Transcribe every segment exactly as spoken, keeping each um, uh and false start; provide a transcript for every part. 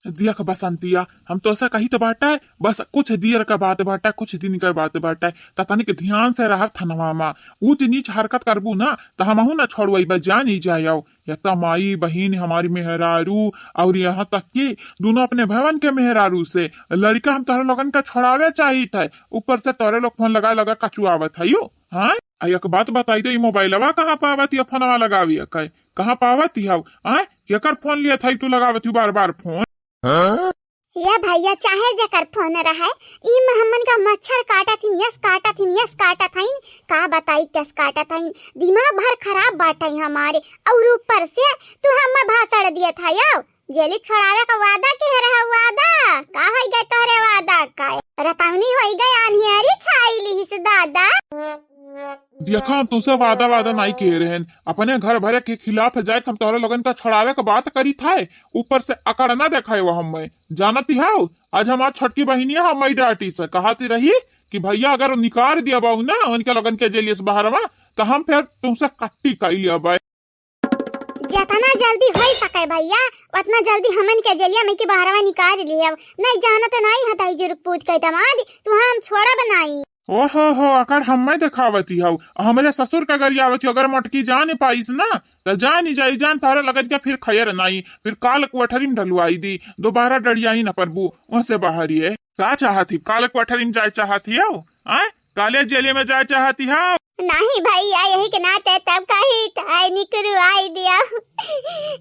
देख बसंतिया, हम तोसे कही त बाटे, बस कुछ देर क बात बाटे, कुछ दिन क बात बाटे, त तनिक ध्यान से रहब थनवा मा। ऊँच नीच हरकत करबू ना, त हमहू ना छोड़वइबे, जानी जायव। या त माई बहिन, हमारी मेहरारू, और यहाँ तक कि दुनो अपने भवन के मेहरारू से लड़िका हम तोहरे लोगन का छोड़ावे चाहित है, ऊपर से तोहरे लोग फोन लगा लगा कचुआवत है यो। हाँ, आ एक बात बताई दे, ई मोबाइलवा कहाँ पावत हिया फोनवा लगावे के? कहाँ पावत हिया? आय, केकर फोन लिया था तू लगावत हिया बार बार फोन? हाँ? या भैया, चाहे जेकर फोन रहे, ई म-, हमन का मच्छर काटत हिन, यस काटत हिन, यस काटत हइन, का बताई कस काटत हइन, दिमाग भर खराब बाटे हमारे। और ऊपर से तू हम भाषण दिए था यो, जेली छोड़ावे का वादा के रहे, वादा का होई गए तोहरे वादा का? रतौनी होई गए, आन्हियरी छाई लिहिस दादा। देखा, हम तुमसे वादा वादा नाई किहे रहेन, अपने घर भरे के खिलाफ जाए के हम तोहरे लोगन का छोड़ावे के बात करी था, ऊपर से अकड़ ना देखाए वो हमें। जानती हो, आज हमार छोटकी बहिनिया हमें डांटी से कहती रही कि भैया अगर निकाल दिया बाऊ ना उनके लोगन के जेलियस बाहर में, तो हम फिर तुमसे कट्टी कर लिया बाई। जतना जल्दी होई सके भैया, उतना जल्दी हमन के जेलिया में के बाहरवा निकाल लिया। नहीं जानत नहीं हताई जुरुक पूत के दमाद, तू हम छोड़ब नहीं। ओहो हो, अकड़ हम्मे देखावती हऊ, हमरे ससुर का गरियावती हऊ। अगर मोटकी जान पाइस ना, त जान ही जाई, जान तोहरे लगन के फिर खैर नाई, फिर काल कोठरी में ढलवाई दी, दोबारा डरियाई न परबू, ओसे बाहर ये। का चाहत ही? काल कोठरी में जाए चाहत ही हऊ? आय? काले जेले में जाए चाहत ही हऊ? नहीं भैया, यही के नाते तब कही त निकरवाई दिया।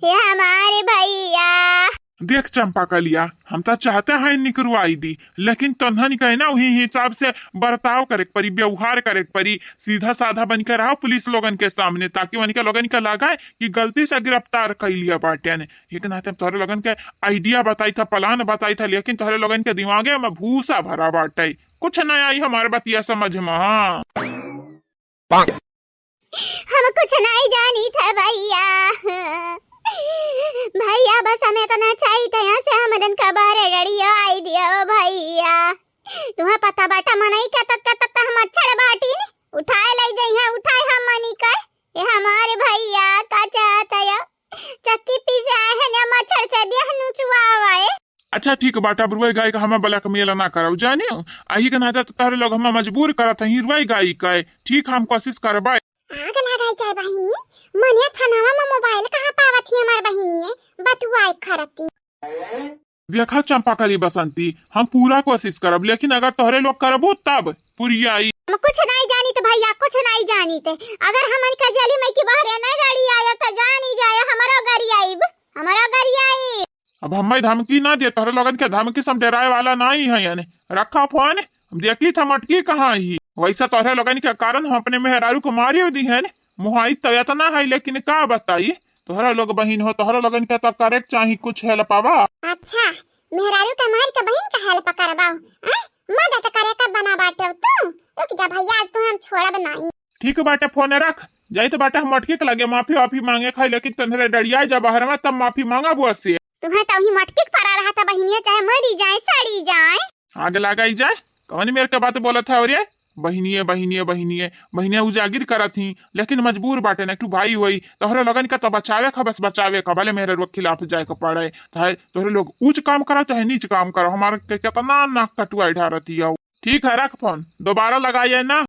ये हमारे भैया। देख चंपा कलिया, हम त चाहते हैं निकरवाई दी, लेकिन तन्हन के ना वही हिसाब से बर्ताव करे के परी, व्यवहार करे के परी, सीधा साधा बन के रहो पुलिस लोगन के सामने, ताकि उनके लोगन के लगे कि गलती से गिरफ्तार कर लिया बाटे ने। एक नाते हम तोहरे लोगन के आइडिया बताई था, प्लान बताई था, लेकिन तोहरे लोगन के दिमागे में भूसा भरा बाटे, कुछ नहीं आई हमारे बतिया समझ में। हाँ। हम कुछ नहीं जानी थे भैया। भैया बस हमें इतना चाहिए था, यहाँ से हमरन का बाहर डरियो आई दियो भैया। तुम्हें पता बाटा मनई के तत के तत हम मच्छर बाटी ने उठाए ले जाई है, उठाए हम मनी कर। ये हमारे भैया का चाहत है, चक्की पीसे आए हैं ने मच्छर से देह नुचुआवा है। अच्छा ठीक बाटा, अब रुआई गाई का हमें ब्लैकमेल ना करब, जानियो। अही के नाते तो तोहरे लोग हमें मजबूर करत हई रुआई गाई का। ठीक, हम कोशिश करबे। आग लगाई जाए बहिनी, मने थनवा में मोबाइल कहाँ पावत ही हमार बहिनिये, बतुआए खरती। देखा चंपा कली बसंती, हम पूरा कोशिश करब, लेकिन अगर तोहरे लोग करबू तब पुरियाई। हम कुछ नहीं जानी तो भैया, कुछ नहीं जानी थे। अगर हमन का जेली में की बाहर नहीं गाड़ी आया तो जानी जाए, हमारा गाड़ी आईब, हमारा गाड़ी आईब। अब हमें धमकी ना दे, तोहरे लोगन के धमकी से हम डराए वाला नहीं है। यानी रखा फोन, हम देखी था मटकी कहाँ ही। वैसे तोहरे लोगन के कारण हम अपने मेहरारू को मारियो दी है, मुहाई तो इतना है, लेकिन का बताई, तोहरा लोग बहिन हो, तोहरा लोगन के तो करे के चाही कुछ हेल्प आवा। अच्छा, मेहरारू के मार के बहिन का हेल्प करबाऊ, हैं? मदद करे का बना बाटे तू? रुक जा भैया, आज तू हम छोड़ब नहीं। ठीक बाटे, फोन रख। जाइत बाटे हम मटकी के लगे माफी वाफी मांगे खाई, लेकिन तन्हरे डरिया जा बाहर में तब माफी मांगा बुआ से। तुम्हें तो वही मटकी के परा रहा था बहिनिया, चाहे मरी जाए, सड़ी जाए। आग लगाई जाए, कौन मेरे के बात बोलत है? अरे बहिनिये, बहिनिये, बहिनिये, बहिनिये उजागिर करत ही, लेकिन मजबूर बाटे ना, तू भाई होई, तोहरे लोगन का तो बचावे का, बस बचावे का, भले मेरे लोग खिलाफ जाए के पड़े, चाहे तोहरे लोग ऊंच काम करो, चाहे नीच काम करो, हमारे के कितना नाक कटुआ ढारती हो। ठीक है, रख फोन, दोबारा लगाइए ना।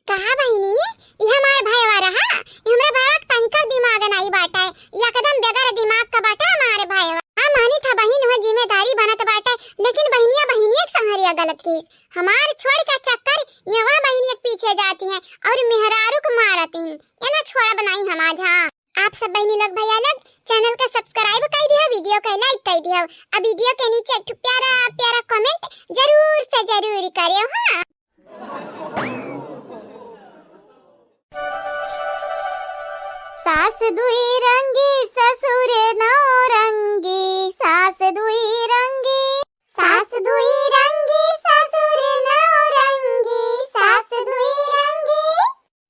कहा बहिनी, ई हमार भयवा रहा, ई हमरे भयवा के तनिका दिमाग नाई बाटे, ई एकदम बगैर दिमाग का बाटे हमार भयवा। हाँ मानी था बहिन, वह जिम्मेदारी बनत बाटे, लेकिन बहिनिया बहिनिया के संहरिया गलत की, हमार छोड़ के चक्कर ये वह बहिनिया के पीछे जाती हैं और मेहरारू को मारती हैं, ये ना छोड़ब नाई हम आज। हाँ, आप सब बहिनी लोग भैया लोग चैनल का सब्सक्राइब कर दिया, वीडियो का लाइक कर दिया, अब वीडियो के नीचे एक ठो प्यारा प्यारा कमेंट जरूर से जरूर करें। हाँ। सास दुई रंगी ससुर नौ रंगी, सास दुई रंगी। सास दुई रंगी ससुर नौ रंगी, सास दुई रंगी।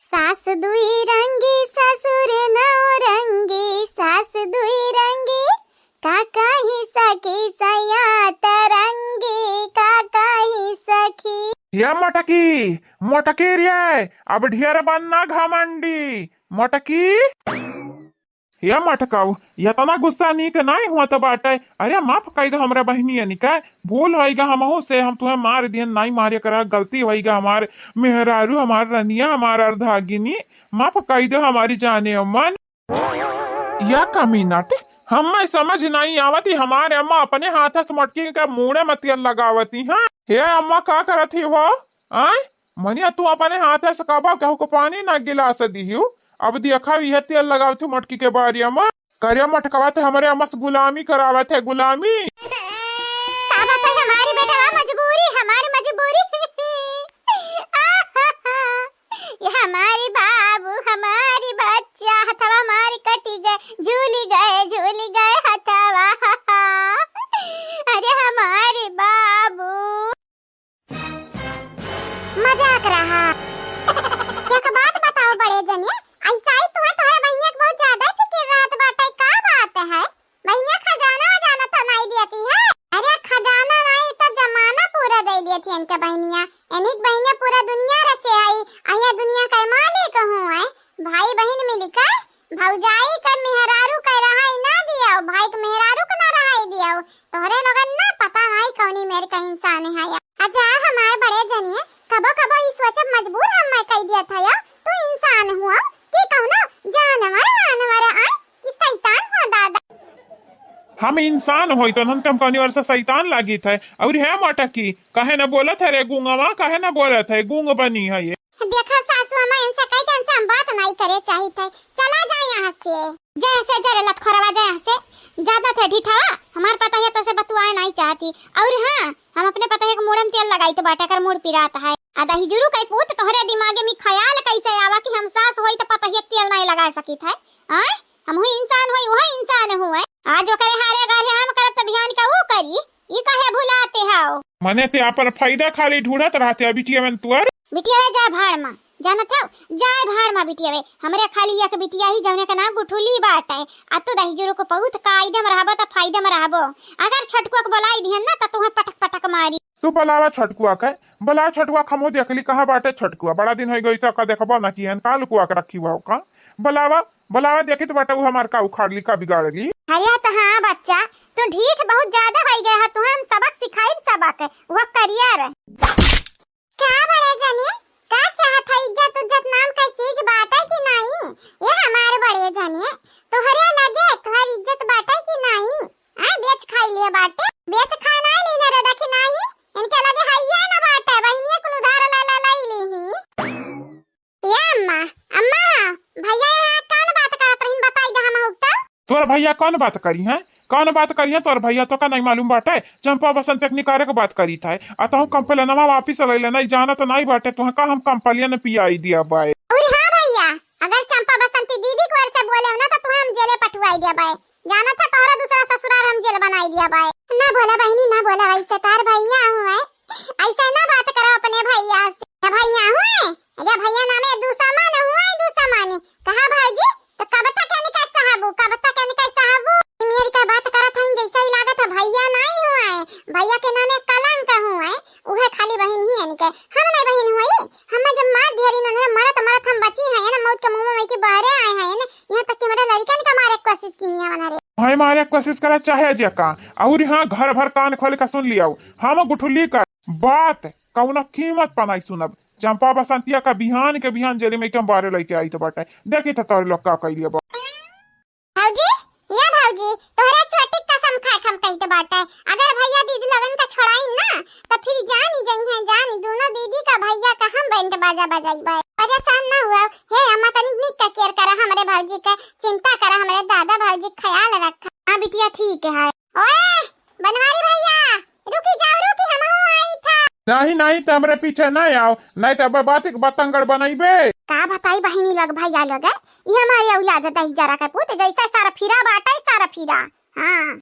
सास दुई रंगी ससुर नौ रंगी, सास दुई रंगी। का कही सखी सैया तरंगी, का कही सखी। या मटकी, मटकी रे, अब ढेर बनना घमंडी, मटकी। हे मटकाऊ, एतना गुस्सा नीक नाई हुआ त बाटे। अरे माफ कइ दो हमरा बहिनियन का, भूल होइगा हमहू से, हम तुहें मार दिहन, नाई मारे करा, गलती होइगा हमार। मेहरारू हमार रनिया, हमार अर्धागिनी, माफ कइ दो हमारी जाने अम्मन। या कमीना टे, हमें समझ नाई आवत ही, हमारे अम्मा अपने हाथ से मटकी के मूड़े में तेल लगावती हैं। हे अम्मा का करत ही हो? आय, मनिया तू अपने हाथ से कबो केहू को पानी ना गिलास दिहू, अब देखा इहे तेल लगावत ही मटकी के बारी अम्मा। करिया मटकवा ते हमरे अम्मा से गुलामी करावत है, गुलामी। का बताई हमारी बेटवा मजबूरी, हमारी मजबूरी। ये हमारी बाबू, हमारी बच्चा, हथवा मारी कटी गए, झूली गए, झूली गए हथवा। अरे हमारी बाबू। मजाक रहा। एक बात बताओ बड़े जने, ऐसा ही तुम्हें तोहरे बहिनिया के बहुत ज्यादा फिकिर रहत बाटे, का बात है? बहिनिया खजाना वजाना तो नाई देती है? अरे खजाना नाई तो जमाना पूरा दे देती इनके बहिनिया। इन्हीं के बहिनिया पूरा दुनिया रचे आई, अहिया दुनिया के मालिक हूँ है। भाई बहिन मिलकर भौजाई के मेहरारू के रहाई ना दियाओ, भाई के मेहरारू के ना रहाई दियाओ। तोहरे लोगन ना पता नाई कौनी मेर का इंसान है। अच्छा हमार बड़े जनिए, कबो कबो ई सोचब मजबूर हम मैं कह दिया था या, तू इंसान हुआ कि कौनो जानवर वानवर आए कि शैतान हो दादा। हम इंसान होई तो हम कौनी वर्ष शैतान लागित है। और है मटकी, काहे न बोलत है रे गूंगवा, काहे न बोलत है, गूंग बनी है ये। देखा सासू अम्मा, इनसे कह दे, इनसे हम बात नहीं करे चाहित है। चला जाए यहाँ से। जय से, जय रे लतखोरवा, जय से। ज्यादा थे ढिठावा, हमार पता है तो से बतुआए नहीं चाहती। और हाँ, हम अपने पतोहिया के मूड़े में तेल लगाइत बाटे, कर मूड़ पिरात है। आ दहिजुरु के पूत, तोहरे दिमागे में ख्याल कैसे आवा कि हम सास होई तो पतोहिया के तेल नहीं लगा सकित है? आय, हमहू इंसान होई, वह इंसान हुए। आज ओकरे हारे गाले हम करब त बिहान का वो करी, ई काहे भुलाते हो? मने ते आपन फायदा खाली ढूंढत रहते हो बिटिया मन तुअर। बिटिया वे जाए भाड़ मा, जानत हो, जाए भाड़ मा बिटिया वे। हमरे खाली एक बिटिया ही जौने का नाम गुठुली बाटे। आ तू दहिजुरु को बहुत कायदे में रहबो त फायदे में रहबो। अगर छोटकुआ के बोलाई दिहन ना त तुहें पटक पटक मारी। तू बुलावा छोटकुआ के, बुलावा छोटकुआ के, हमहू देख ली कहाँ बाटे छोटकुआ। बड़ा दिन होइ गई, इसका देखबो ना किहन, काल कुआ के रखी हुआ का। बुलावा, बुलावा, देखी तो बाटे उ हमार का उखाड़ ली, का बिगाड़ ली। अरे तो हाँ बच्चा, तू ढीठ बहुत ज्यादा होइ गया है, तुहें हम सबक सिखाइब सबक, वह करियर। का बड़े जने, का चाहत है? इज्जत उज्जत नाम का चीज बाटे कि नहीं? ये हमार बड़े जने, तोहरे लगे तोहर इज्जत बाटे कि नहीं? आ, बेच खाई लिए बाटे, बेच खाए ना लीने रे, देखी नहीं, इनके लगे हइये ना बाटे, बहिनिया कुल उधार ला ला लाई ली ही। ये अम्मा, अम्मा, भैया यहाँ कौन बात करत रहीन, बताई दे हम हुक्ता। तोर भैया कौन बात करी है? कौन बात करी है तोर भैया? तो का नहीं मालूम बाटे? चंपा बसंत एक निकारे के बात करी था। आ तहु कंप्लेनवा वापिस ले ले, नहीं जाना तो नहीं बाटे, तुहा का हम कंप्लेन पियाई दिया बाए। और हाँ भैया, अगर चंपा बसंती दीदी को ऐसे बोले हो ना तो तुहा हम जेले पठुआई दिया बाए। जाना था तोहरा दूसरा ससुराल हम जेल बनाई दिया बाए। ना बोला बहिनी, ना बोला, ऐसे तार भैया हुए, ऐसे ना बात करो अपने भैया से। या भैया हुए, या भैया नामे दुश्मन हुए, दुश्मन। कहा भौजी, तो कब तक यानी का सहबू, कब तक यानी का सहबू? मेरी का बात करत हईन, जैसे ही लागत है भैया नहीं हुए, भैया के नामे कलंक हुए, उहे खाली बहिन ही यानी के। हम नहीं बहिन हुई, हमें जब मार दिहरी न, मरत मरत हम बची हैं ना, मौत के मुंह में के बहरे आए हैं ना, यहाँ तक कि हमारे लड़कन का मारे के कोशिश की है बना रे। भाई मारे के कोशिश करा चाहे जे का, और हाँ घर भर कान खोल के सुन लिया, हम गुठुली का बात कौनो कीमत पर नहीं सुनब। चंपा बसंतिया का बिहान के बिहान जेल में एकदम बारे लेके आई तो बाटे। देखी तो तोरे लोग का कैलिए बा। भौजी, ये भौजी, तोहरे छोटी कसम खा के हम कही तो बाटे। अगर भैया दीदी लोगन का छोड़ाई ना, तो फिर जानी जइहे, जानी दोनों दीदी का भैया का हम बैंड बाजा बजाई बाए। परेशान ना हुआ, हे अम्मा तनिक निक का केयर करा हमरे भौजी का, चिंता करा हमरे दादा भौजी का ख्याल रखा। हाँ बिटिया ठीक है। ओए, बनवारी भैया, रुकी जाओ, रुकी, हमहू आई था। नहीं, नहीं, तो हमरे पीछे नहीं आओ, नहीं तो अब बात एक बतंगड़ बनइबे। का बताई बहिनी लोग, भैया लोग, ये हमारे औलाद दही जरा के पूत, जैसे सारा फिरा बाटे, सारा फिरा। हाँ।